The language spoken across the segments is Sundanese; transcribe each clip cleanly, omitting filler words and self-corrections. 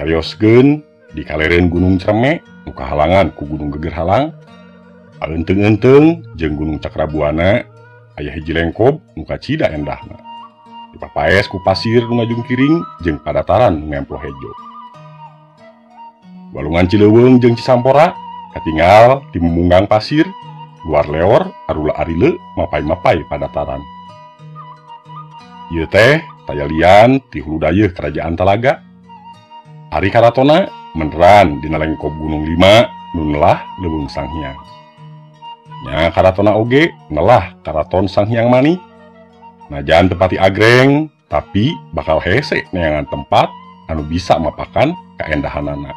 Dicarioskeun di kalereun Gunung Cereme nu kahalangan ku Gunung Geger Halang, aeunteung-eunteung jeung Gunung Cakrabuana aya hiji lengkob nu kacida endahna. Dipapaes ku pasir nu ngajungkiring jeung padataran nu ngemplo hejo. Walungan Cileuweung jeung Cisampora katinggal di mumunggang pasir, luar leor arula arile mapai-mapai padataran. Ieu teh tayalian ti hulu dayeuh Kerajaan Talaga. Ari karatona meneran dina lengkob Gunung Lima nu nelah Leuweung Sanghyang. Nya karatona oge nelah Karaton Sanghyang Manik. Najan tepati agreng, tapi bakal hese neangan tempat anu bisa mapakan kaendahanana.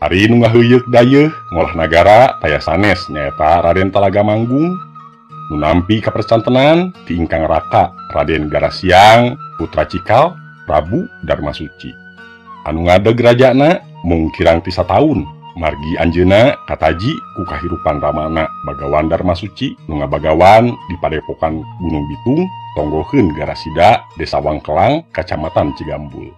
Ari nu ngaheuyeuk dayeuh ngolah nagara taya sanes nyaeta Raden Talaga Manggung nu nampi kapercantenan ti ingkang raka Raden Garasiang putra Cikal Prabu Darma Suci. Anu ngadeg rajana mung kirang ti sataun margi anjeunna kataji ku kahirupan ramana Bagawan Darma Suci nu ngabagawan di padepokan Gunung Bitung tonggoheun Garasida Desa Wangkelang Kacamatan Cigambul.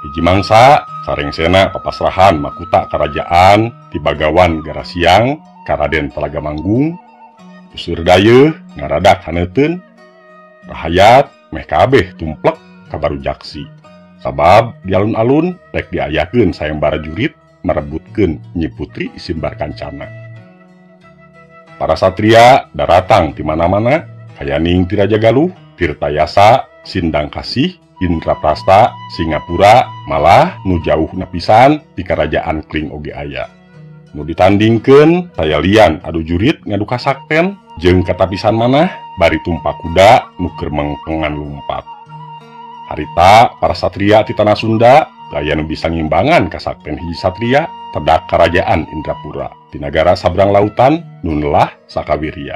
Hiji mangsa sarengsena papasrahan makuta karajaan ti Bagawan Garasiang ka Raden Talaga Manggung. Puseur dayeuh ngaradak haneuteun, rahayat meh kabeh tumplek ka barujaksi. Sabab di alun-alun rek diayakeun sayembara jurit merebutkeun Nyi Putri Simbar Kancana. Para satria daratang ti mana-mana, kayaning ti Raja Galuh, Tirtayasa, Sindang Kasih, Indraprasta, Singapura, malah nu jauh napisan di Kerajaan Kling oge aya. Nu ditandingkeun tayalian adu jurit ngadu kasakten jeung katapisan manah bari tumpak kuda nu keur mengkengan lumpat. Harita para satria ti tanah Sunda daya nu bisa ngimbangan kasakten hiji satria tedak Kerajaan Indrapura di nagara sabrang lautan nu nelah Sakawirya.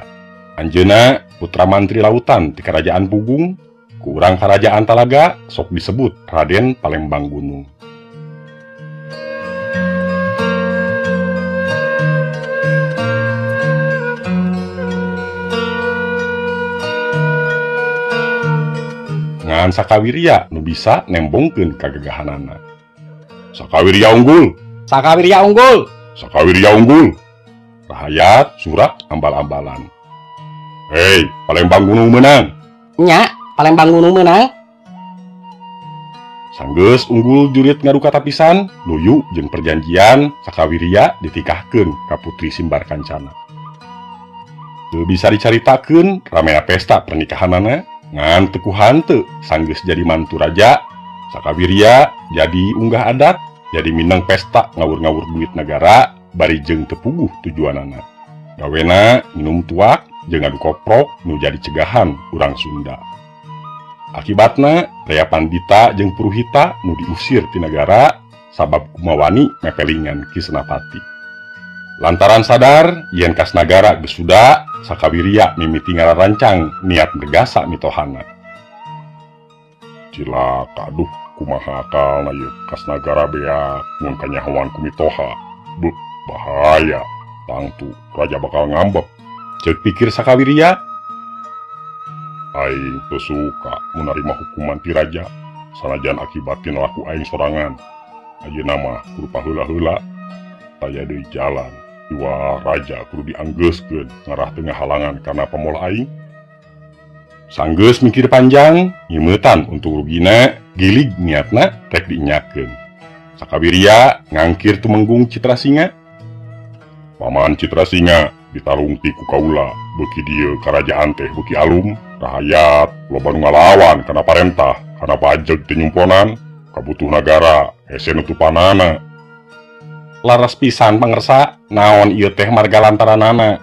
Anjeunna putra mantri lautan ti Kerajaan Pugung. Ku urang Kerajaan Talaga sok disebut Raden Palembang Gunung. Ngan Sakawirya nu bisa nembongkeun kagagahanana. Sakawirya unggul, Sakawirya unggul, Sakawirya unggul. Rahayat surak ambal-ambalan. Hei, Palembang Gunung menang. Nya, Palembang Gunung menang. Sanggeus unggul jurit ngadu katapisan, luyu jeung perjanjian Sakawirya ditikahkeun ka Putri Simbar Kancana. Teu bisa dicaritakeun ramena pesta pernikahanana, ngan teu ku hanteu sanggeus jadi mantu raja, Sakawirya jadi unggah adat, jadi mineng pesta ngawur-ngawur duit negara bari jeung teu puguh tujuanana. Gawena minum tuak jeung ngadu koprok nu jadi cegahan urang Sunda. Akibatna rea pandita jeung puruhita nu diusir ti nagara sabab kumawani mepelingan Ki Senapati. Lantaran sadar yen kas nagara geus suda, Sakawirya mimiti ngararancang niat negasa mitohana. Cilaka duh kumaha akalna ieu kas nagara beak mun kanyahoan ku mitoha. Beuh, bahaya, tangtu raja bakal ngambek. Ceuk pikir Sakawirya. Aing teu suka menerima hukuman ti raja sanajan akibat tina laku aing sorangan. Ayeuna mah kudu paheula-heula taya deui jalan. Iwa raja kudu dianggeuskeun ngarah teu ngahalangan kana pamolah aing. Sanggeus mikir panjang, nyimetan untung rugina, gilig niatna rek diinyakeun. Sakawirya ngangkir Tumenggung Citrasinga. Paman Citrasinga ditarungti ku kaula, beuki dieu karajaan teh beuki alum. Rahayat loba nu ngalawan kana parentah, kana pajeg teu nyumponan, kabutuh nagara hese nutupanana. Laras pisan pangersa, naon ieu teh marga lantaranana.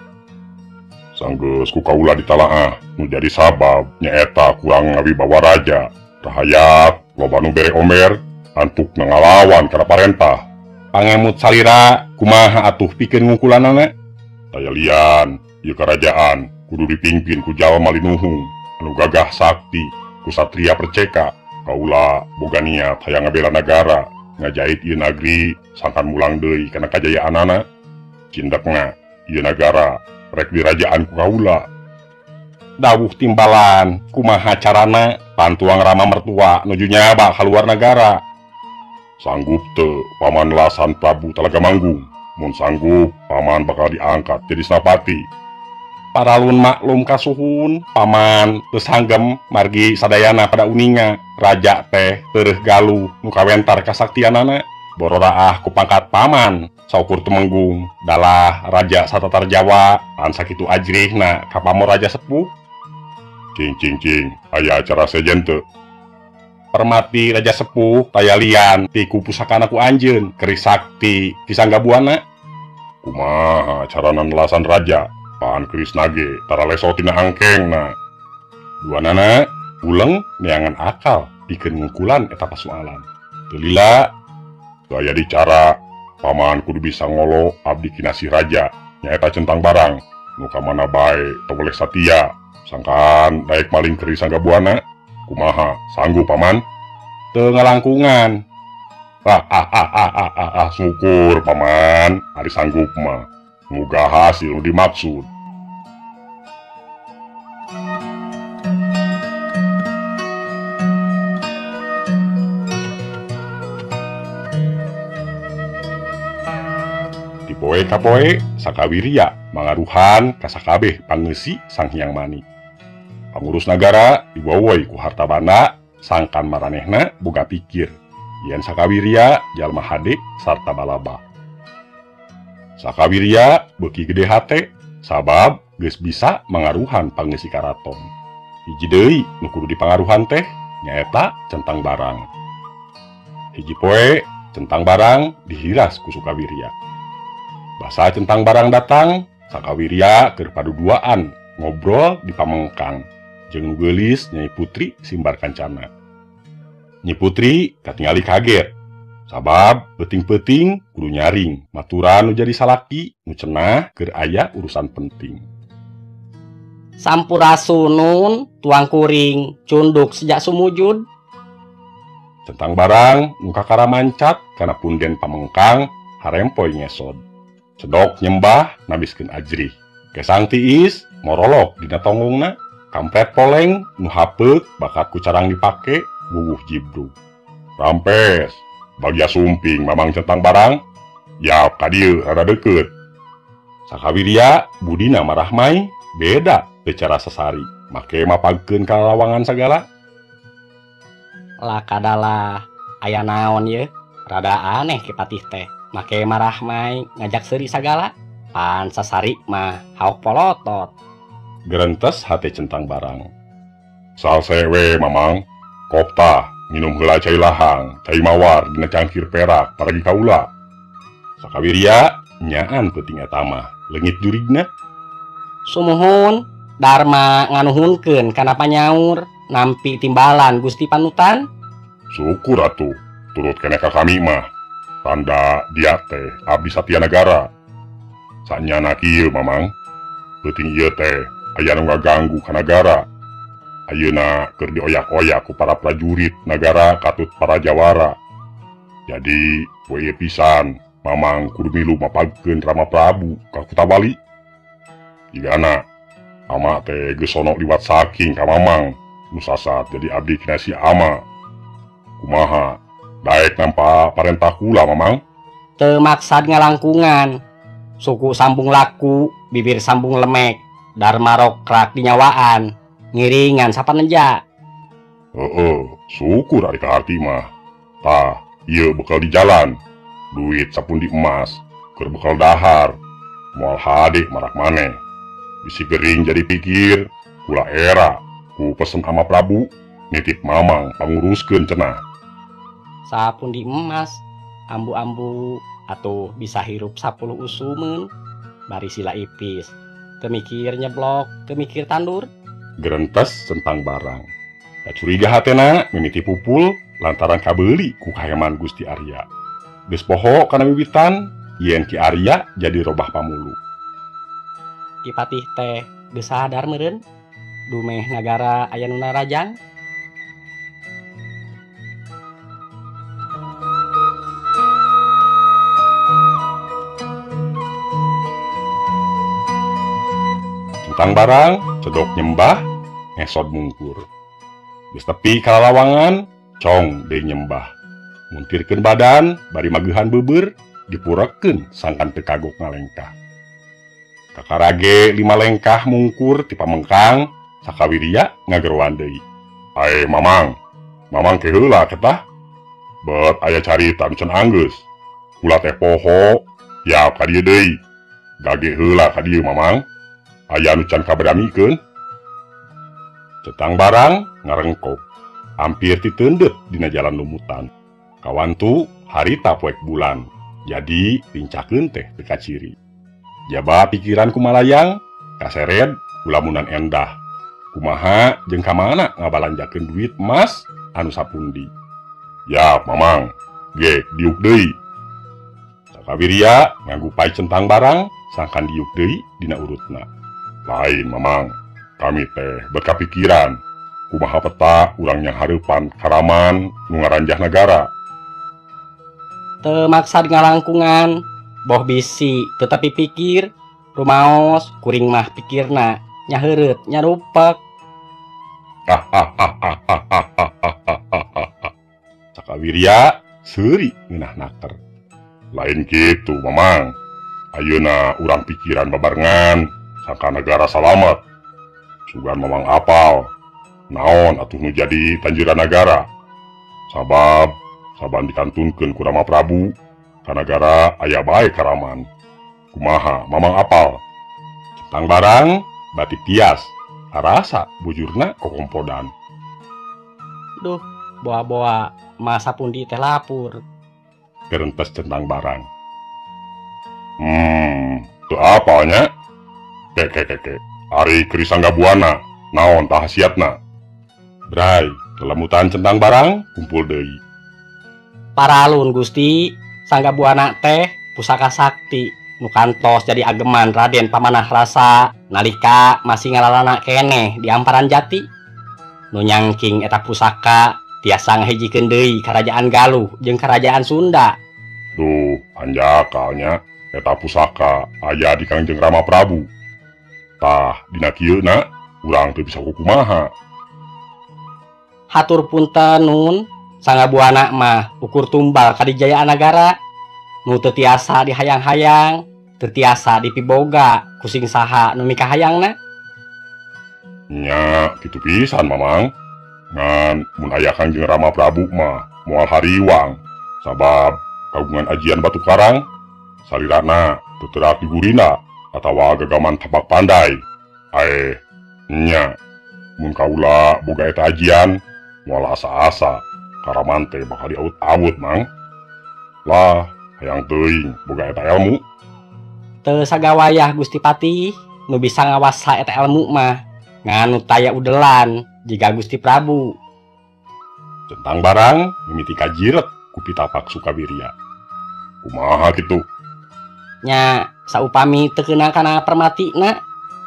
Sanggeus ku kaula ditalaah, nu jadi sabab nyaeta kurang ngawibawa raja. Rahayat loba nu bere omer, antuk ngalawan kana parentah. Pangemut salira kumaha atuh pikeun ngungkulanana? Tayalian ieu karajaan kudu dipimpin ku jalma linuhung anu gagah sakti, ku satria perceka. Kaula boga niat hayang ngabela nagara, ngajait ieu nagri sangkan mulang deui kana kajayaanana. Cindekna ieu nagara rek dirajaan ku kaula. Dawuh timbalan kumaha carana pantuang rama mertua nuju nyaba kaluar nagara. Sanggup teu Paman Lasan Prabu Talaga Manggung? Mun sanggup, Paman bakal diangkat jadi senapati. Paralun maklum kasuhun, Paman teu sanggem margi sadayana pada uninga. Raja teh tereuh galuh nu kawentar kasaktianana. Bororaah ku pangkat Paman saukur tumenggung dalah raja satatar Jawa pan sakitu ajrihna ka pamor raja sepuh. Cing cing cing, aya acara sejen teu? Permati raja sepuh tayalian ti ku pusakana ku anjeun keris sakti Ki Sanggabuana. Kumaha carana nelasan raja? Pan keris nage tara leso tina angkengna. Duanana uleng neangan akal pikeun ngungkulan eta pasualan. Teu lila gaya dicara Paman kudu bisa ngolo abdi kinasih raja nyaeta centang barang nu ka mana bae teu boleh satia sangkaan daek maling keris Sanggabuana. Kumaha sanggup Paman? Teu ngalangkungan. Ah ah ah ah ah ah, ah syukur Paman ari sanggup mah. Muga hasil nu dimaksud. Di poe ka poe Sakawirya mangaruhan ka sakabeh pangeusi Sang Hyang Mani. Pangurus nagara diwowoi ku harta banda sangkan maranehna boga pikir yen Sakawirya jalma hade sarta balaba. Sakawirya beuki gede hate sabab geus bisa mangaruhan pangeusi karaton. Hiji deui nu kudu dipangaruhan teh nyaeta centang barang. Hiji poe centang barang dihiras ku Sukawirya. Basa centang barang datang, Sakawirya keur paduduaan ngobrol di pamengkang jeung nu geulis Nyai Putri Simbar Kancana. Nyi Putri katingali kaget sabab peuting-peuting kudu nyaring maturan nu jadi salaki nu cenah keur aya urusan penting. Sampurasunun tuang kuring cunduk sejak sumujud. Centang barang nu kakara mancat kana punden pamengkang harempoy ngesod. Cedok nyembah nabiskeun ajrih. Kesang tiis morolok dina tonggongna, kampret poleng nu hapeuk bakat ku carang dipake bubuh jibrug. Rampes bagya sumping mamang centang barang, yap ka dieu rada deukeut. Sakawirya budina marahmai beda secara sesari, make mapagkeun ka lawangan sagala. Lah kadalah aya naon ye, rada aneh ki patih teh. Make marahmai ngajak seuri sagala, pan sasari mah haok polotot. Gerentes hate centang barang. Salse we mamang, koptah minum heula cai lahang, cai mawar dina cangkir perak paragi kaula. Sakawirya nyaan peuting eta mah, leungit jurigna. Sumuhun Dharma nganuhunkeun kana panyaur nampi timbalan Gusti panutan. Syukur atuh turut keneh ka kami mah. Tanda dia teh abdi satya nagara. Sanyana kieu mamang, peuting ieu teh aya nu ngaganggu ka nagara. Ayeuna keur dioyak-oyak ku para prajurit nagara katut para jawara. Jadi poe ieu pisan mamang kudu milu mapagkeun Rama Prabu ka Kutawali. Jigana ama teh geus sono liwat saking ka mamang nu sasat jadi abdi kinasih ama. Kumaha daek nampa parentah kula mamang? Teu maksad ngalangkungan, suku sambung laku, bibir sambung lemek, dharma rokrak dinyawaan, ngiringan sapaneja. Heeh, syukur ari kaharti mah. Tah, ieu bekal di jalan, duit sapundi emas, keur bekal dahar, moal hade marak maneh. Bisi gering jadi pikir, kula era, ku pesen ama Prabu, nitip mamang panguruskeun cenah. Sapundi emas, ambu-ambu atuh bisa hirup 10 usumeun, bari sila ipis. Teu mikir nyeblok, teu mikir tandur. Gerentes centang barang. Kacuriga hatena mimiti pupul lantaran kabeuli ku kaheman Gusti Arya. Geus poho kana wiwitan yen Ki Arya jadi robah pamulu. Ki Patih teh geus sadar meureun dumeh nagara aya nu narajang. Centang barang cedok nyembah ngesod mungkur. Geus tepi ka lalawangan cong deui nyembah. Muntirkeun badan bari mageuhan beubeur dipurekeun sangkan teu kagok ngalengkah. Kakarage 5 lengkah mungkur ti pamengkang Sakawirya ngageroan deui. Ae Mamang, Mamang ke heula ketah. Bet aya carita nu can anggeus. Kula teh poho, ya ka dieu deui. Gage heula ka dieu Mamang. Aya nu can kabadamikeun. Centang barang ngarengkop. Hampir titeundeut dina jalan lumutan. Kawantu harita poek bulan. Jadi lincakeun teh teu kaciri. Jaba pikiran kumalayang, kasered kulamunan endah. Kumaha jeung ka mana ngabalanjakeun duit emas anu sapundi. Ya Mamang, ge diuk deui. Sakawirya nganggupai centang barang sangkan diuk deui dina urutna. Lain Mamang, kami teh berkapikiran kumaha peta urang yang hareupan karaman nu ngaranjah nagara. Teu maksad ngalangkungan, boh bisi tetapi pikir rumaos kuring mah pikirna nyaheureut nyarupek. Sakawirya seuri ngeunah naker. Lain kitu Mamang, ayeuna urang pikiran babarengan sangka negara salamet. Sugan Mamang apal naon atuh nu jadi tanjuran nagara. Sabab saban dikantunkeun ku Rama Prabu ka nagara aya bae karaman. Kumaha Mamang apal? Centang barang bati tias karasa bujurna kokompodan. Duh, boa-boa masa pundi teh lapur. Gerentes centang barang. Teu apalnya? Ke. Ari keris Sanggabuana, naon tah khasiatna? Bray, lelemutan centang barang kumpul deui. Paralun Gusti, Sanggabuana teh pusaka sakti nu kantos jadi ageman Raden Pamanah Rasa nalika masih ngalalana keneh di Amparan Jati. Nu nyangking eta pusaka tiasa ngahijikeun deui Karajaan Galuh jeung Karajaan Sunda. Duh, anjakalnya eta pusaka aya di Kangjeng Rama Prabu. Tah, dina kieu na urang teu bisa kukumaha. Hatur punten nun, Sanggabuana mah ukur tumbal kadijayaan nagara. Nu teu tiasa dihayang-hayang, teu tiasa dipiboga kusing saha nu mikahayangna. Nya, kitu pisan Mamang. Ngan mun aya Kangjeng Rama Prabu mah moal hariwang, sabab kagungan ajian batu karang salirana teu terak digurina atawa gagaman tapak pandai. Ae, nya, mun kaula boga eta ajian moal asa-asa karaman teh bakal diawut-awut Mang. Lah, hayang teuing boga eta ilmu. Teu sagawayah Gusti Patih nu bisa ngawasa eta ilmu mah ngan nu taya udelan jiga Gusti Prabu. Centang barang mimiti kajiret ku pitapak Sukawirya. Kumaha kitu? Nya saupami teu keuna kana permatina,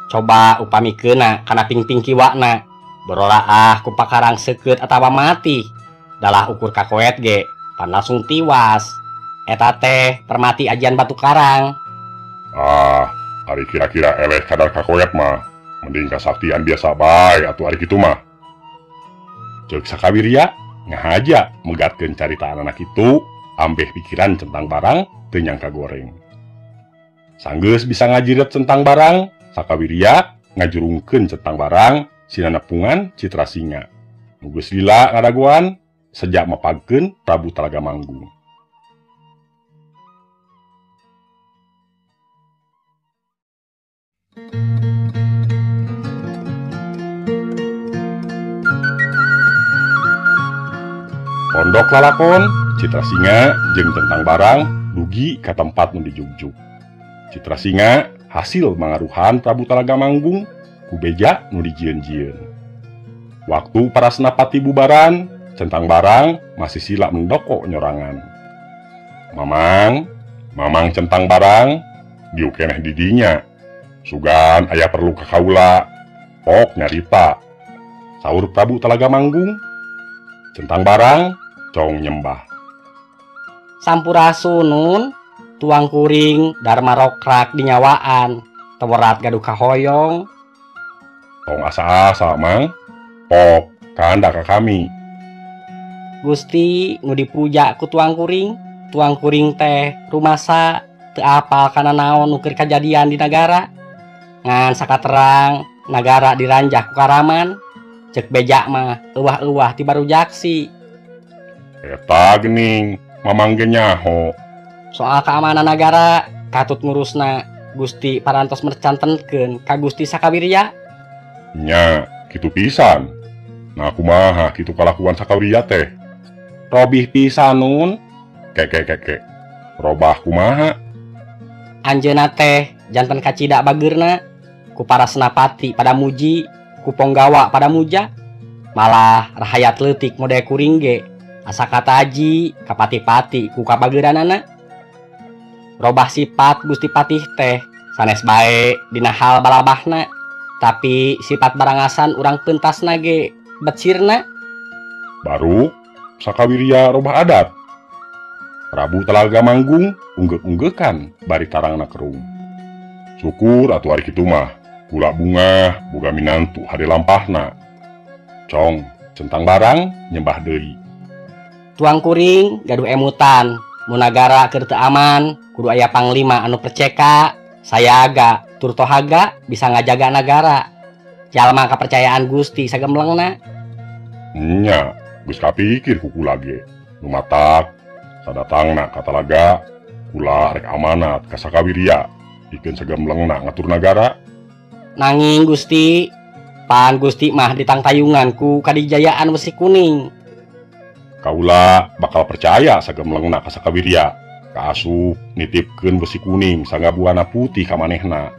coba upami keuna kana pingping kiwana, berolaah ku pakarang seukeut atawa mati. Dalah ukur kakoet ge pan langsung tiwas. Eta teh permati ajian batu karang. Ah, ari kira-kira eleh kadar kakoet mah mending kasaktian biasa bae atuh ari kitu mah. Ceuk Sakawirya ngahaja megatkeun caritaan anak itu ambeh pikiran centang barang teu nyangka goreng. Sanggeus bisa ngajiret centang barang, Sakawirya ngajurungkeun centang barang sinanepungan Citra Singa. Nu geus lila ngadagoan sejak mapagkeun Prabu Talaga Manggung. Pondok lalakon, Citra Singa jeung centang barang dugi ka tempat nu dijugjug. Citra Singa hasil mangaruhan Prabu Talaga Manggung ku beja nu dijieun-jieun. Waktu para senapati bubaran, centang barang masih sila mendoko nyorangan. Mamang, mamang centang barang diuk keneh didinya. Sugan aya perlu ka kaula, pok nyarita. Saur Prabu Talaga Manggung, centang barang cong nyembah. Sampurasun nun, tuang kuring dharma rokrak dinyawaan, tewerat gaduh kahoyong. Tong asa-asa mang, pok kanda ka kami. Gusti nu dipuja ku tuang kuring teh rumasa teu apal kana naon nu keur kajadian di nagara. Ngan sakaterang nagara diranjah ku karaman. Cek beja mah euwah-euwah ti baru jaksi. Eta geuning mamang ge nyaho. Soal keamanan nagara katut ngurusna Gusti parantos mercantenkeun ka Gusti Sakawirya. Nya, kitu pisan. Nah kumaha kitu kalakuan Sakawirya teh? Robih pisan nun. Keke keke. Robah kumaha? Anjeunna teh janten kacida bageurna ku para senapati pada muji, ku ponggawa pada muja. Malah rahayat leutik mode kuring ge asa kataji kapati-pati ku kabageuranana. Robah sifat Gusti Patih teh sanes bae dina hal balabahna, tapi sifat barangasan urang pentasna ge becirna. Baru Sakawirya robah adat. Prabu Talaga manggung unggeuk-unggeukan bari tarangna kerung. Syukur atuh ari kitu mah kula bungah boga minantu hade lampahna. Cong centang barang nyembah deui. Tuang kuring gaduh emutan mun nagara keur teu aman kudu aya panglima anu perceka, sayaga tur tohaga bisa ngajaga nagara. Jalma kapercayaan Gusti sagemlengna. Nya, geus kapikir ku kula ge. Nu matak sadatangna ka Talaga kula rek amanat ka Sakawirya pikeun sagemlengna ngatur nagara. Nanging Gusti, pan Gusti mah ditangtayungan ku kadijayaan wesi kuning. Kaula bakal percaya sagemlengna ka Sakawirya. Kaasup nitipkeun besi kuning sanggabuana putih ka manehna.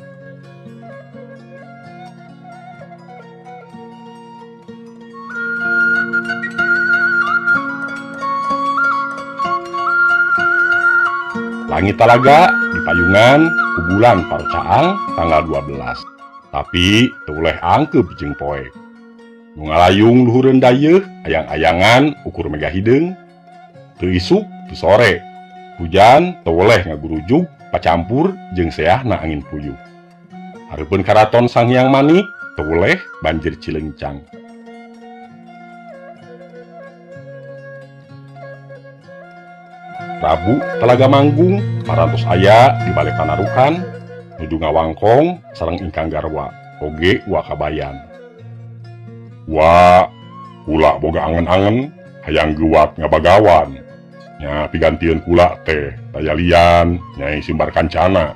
Langit Talaga di payungan ku bulan Parocaang tanggal 12. Tapi teu uleh angkeup jeung poek. Nu ngalayung luhureun dayeuh ayang-ayangan ukur mega hideung. Teu isuk teu sore. Hujan teu weleh ngagurujug pacampur jeung seahna angin puyuh. Hareupeun karaton Sang Hyang Manik teu weleh banjir cileungcang. Prabu Talaga manggung parantos aya di bale panarukan nuju ngawangkong sareng ingkang garwa oge wa kabayan. Wa kula boga angen-angen hayang geuwat ngabagawan. Nya pigantieun kula teh tayalian Nyai Simbar Kancana.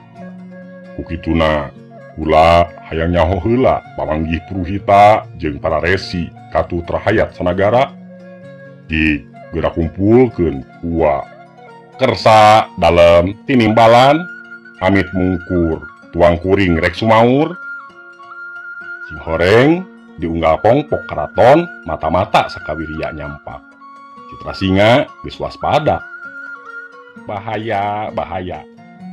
Ku kituna kula hayang nyaho heula pamanggih puruhita jeung para resi katut rahayat sanagara di geura kumpulkeun kuwa kersa dalem tinimbalan amit mungkur tuang kuring rek sumaur. Sing horeng diunggal pongpok karaton mata-mata Sakawirya nyampak. Citra Singa geus waspada. Bahaya, bahaya.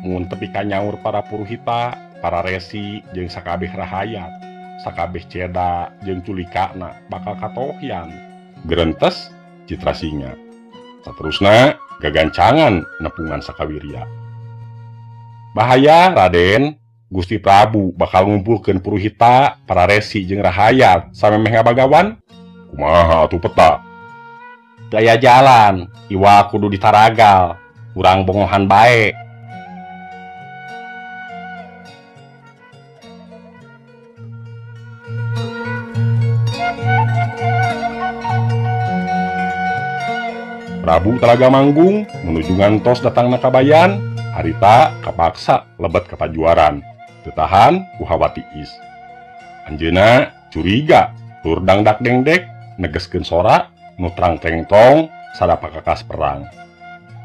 Mun tepi ka nyaur para puruhita, para resi jeung sakabeh rahayat, sakabeh ceda jeung culikana bakal katohyan. Gerentes Citra Singa. Saterusna gagancangan nepungan Sakawirya. Bahaya Raden, Gusti Prabu bakal ngumpulkeun puruhita, para resi jeung rahayat samemeh ngabagawan. Kumaha atuh peta? Daya jalan, iwa kudu ditaragal, urang bongohan bae. Prabu Talaga manggung menuju ngantos datangna kabayan, harita kapaksa lebet ka pajuaran, teu tahan ku hawa tiis. Anjeunna curiga tur dangdak dengdek negeskeun sora nu trang tengtong sadapakakas perang.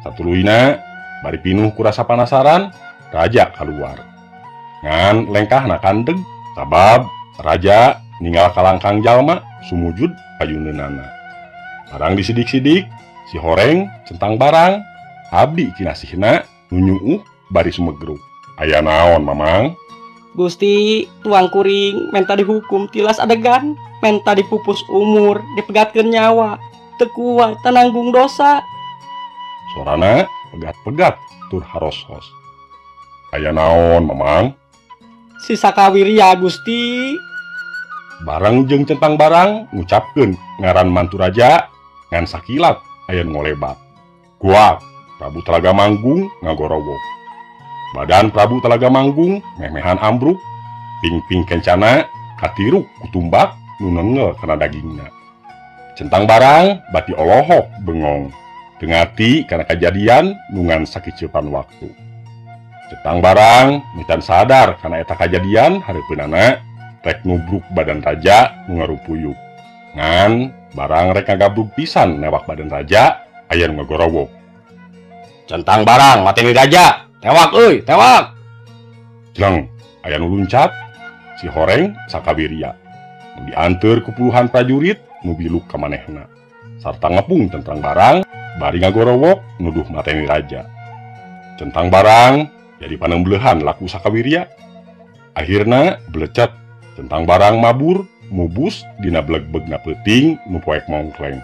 Satuluyna bari pinuh ku rasa panasaran, raja kaluar. Ngan lengkahna kandeg sabab raja ninggal kalangkang jalma sumujud payuneunana. Barang disidik-sidik si horeng centang barang abdi kinasihna nu nyuuh bari sumegruk. Aya naon mamang? Gusti, tuang kuring menta dihukum tilas adegan, menta dipupus umur, dipegatkeun nyawa, teu kuat tananggung dosa. Sorana pegat-pegat tur harosos. Aya naon mamang? Si Sakawirya Gusti. Barang jeung centang barang ngucapkeun ngaran mantu raja ngan sakilat aya nu ngolebat. Guak Prabu Talaga Manggung ngagorowok. Badan Prabu Talaga Manggung meh-mehan ambruk, ping-ping kencana katiruk kutumbak nu nengel kana dagingna. Centang barang bati olohok bengong, teu ngarti kana kajadian nu ngan sakiceupan waktu. Centang barang mitan sadar kana eta kajadian hareupeunana rek nubruk badan raja nu ngarumpuyuk. Ngan barang rek ngagabrug pisan newak badan raja aya nu ngagorowok. Centang barang mateni raja, tewak euy, tewak. Jleng aya nu luncat si horeng Sakawirya. Nu dianteur ku puluhan prajurit nu biluk ka manehna. Sarta ngepung centang barang bari ngagorowok nuduh mateni raja. Centang barang jadi panembeleuhan laku Sakawirya. Akhirna belecet centang barang mabur mubus dina blegbegna peuting nu poek mongkleng.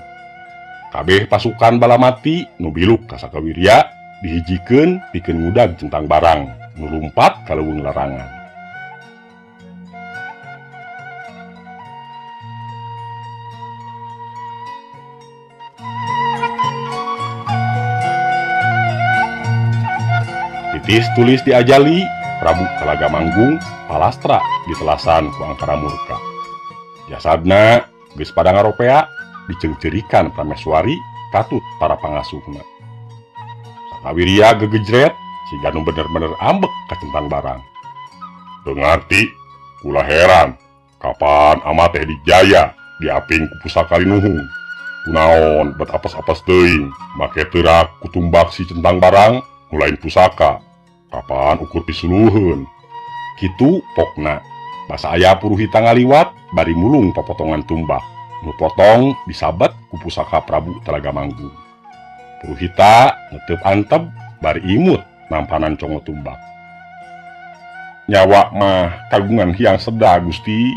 Kabeh pasukan balamati nu biluk ka Sakawirya dihijikeun pikeun ngudag centang barang nu lumpat ka leuweung larangan. Titis tulis diajali Prabu Talaga Manggung palastra ditelasan ku angkara murka. Jasadna geus pada ngaropea diceungceurikan prameswari katut para pangasuhna. Sakawirya gegejret siga nu bener-bener ambek ka centang barang. Teu ngarti kula heran kapan amat teh dijaya diaping ku pusaka linuhung. Kunaon bet apes-apes teuing make teurak kutumbak si centang barang nu lain pusaka. Kapan ukur pisuluheun. Kitu pokna. Basa aya puruhita ngaliwat bari mulung papotongan tumbak. Nu potong disabet ku pusaka Prabu Talaga Manggung. Puruhita neteup antep bari imut nampanan congo tumbak. Nyawa mah kagungan hiang seda Gusti,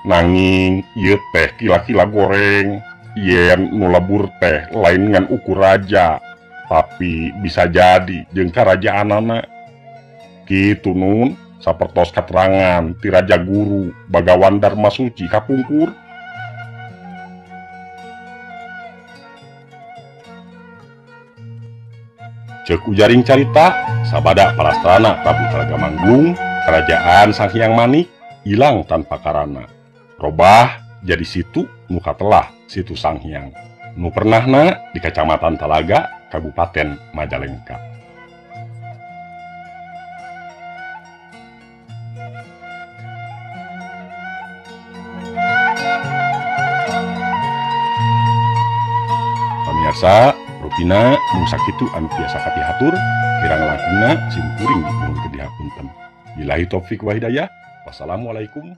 nanging ieu teh kila-kila goreng, yen nu lebur teh lain ngan ukur raja, tapi bisa jadi jeung karajaanana. Kitu nun, sapertos katerangan ti Raja Guru Bagawan Dharma Suci kapungkur. Ceuk ujaring carita, sabada palastrana Prabu Talaga Manggung, kerajaan Sang Hyang Manik ilang tanpa karana. Robah jadi situ nu katelah situ Sang Hyang. Nu pernahna di Kacamatan Talaga, Kabupaten Majalengka. Pamirsa, rupina mung sakitu anu tiasa kapihatur, kirang langkungna simkuring nuhun dihapunten. Billahi taufik wa hidayah. Wassalamualaikum.